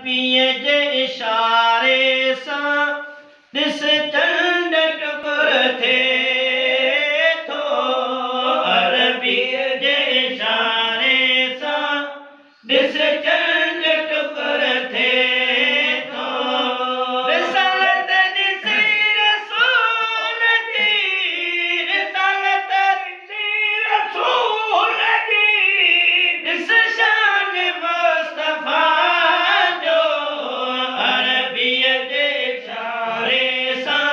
अरबीअ जे इशारे सां ॾिस चंड टुकुर थिए थो। अरबीअ जे इशारे सां ॾिस चंड टुकुर थिए थो। रिसालत ॾिसी रसूल जी, रिसालत ॾिसी रसूल जी, ॾिस शान मुस्तफ़ा जो। अरबीअ जे इशारे सां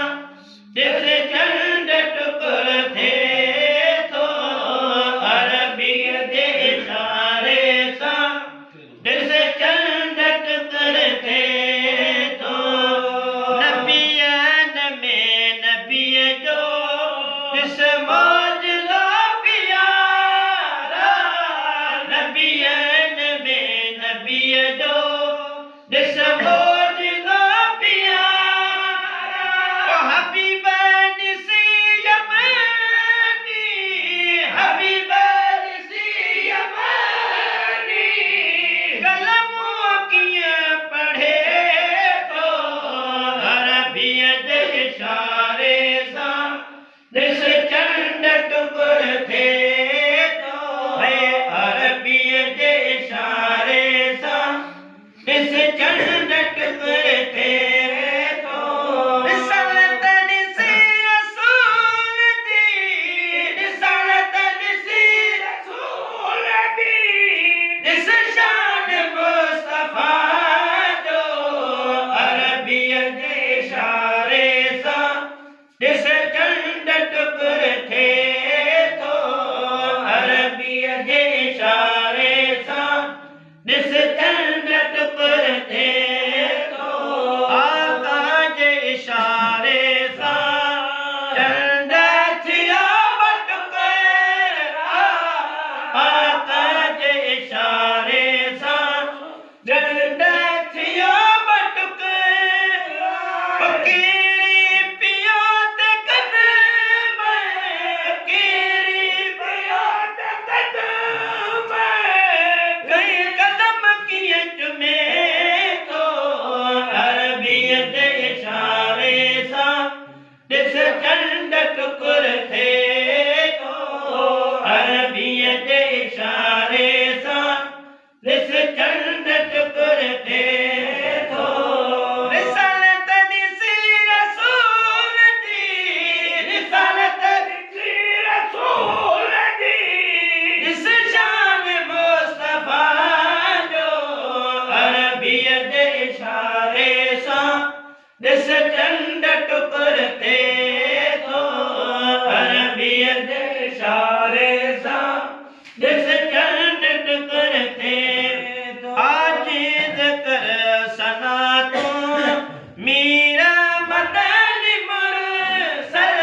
ॾिस चंड टुकुर थिए थो। अरबीअ जे इशारे सां ॾिस चंड टुकुर थिए थो। नबियनि में नबीअ जो ॾिस मौजज़ो प्यारा, नबियनि में नबीअ जो ॾिस मौजज़ो प्यारा। हबीब ॾिसी यमनी, हबीब ॾिसी यमनी, कलमो कीअं पढ़े थो। अरबीअ जे इशारे सां ॾिस चंड टुकुर थिए थो। अरबीअ जे इशारे सां ॾिस चंड टुकुर थिए थो। रिसालत ॾिसी रसूल जी, रिसालत ॾिसी रसूल जी, ॾिस शान मुस्तफ़ा जो। अरबीअ जे इशारे सां ॾिस चंड टुकुर थिए थो। अरबीअ जे इशारे सां ॾिस चंड टुकुर थिए थो। आका जे इशारे सां चंड थियो ॿ टुकड़ा, आका जे इशारे सां चंड थियो ॿ टुकड़ा। कीरी पियो ते कदम, कीरी पियो ते कदम, कई कदम कीअं चुमे थो। अरबीअ जे इशारे सां ॾिस चंड टुकुर थिए थो। अरबीअ जे इशारे सां ॾिस चंड टुकुर थिए थो। रिसालत ॾिसी रसूल जी, रिसालत ॾिसी रसूल जी, ॾिस शान मुस्तफ़ा जो। अरबीअ जे इशारे सां ॾिस चंड टुकुर थिए थो। अरबीअ जे इशारे सां ॾिस चंड टुकुर थिए थो। आजिज़ कर सना तूं मीर मदनी मुरसल,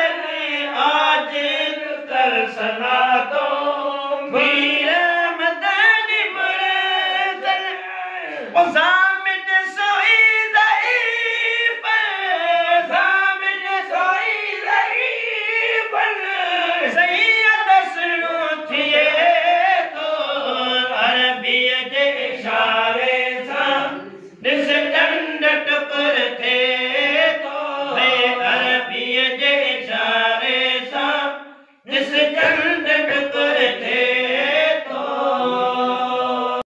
आजिज़ कर सना तूं मीर मदनी मुरसल।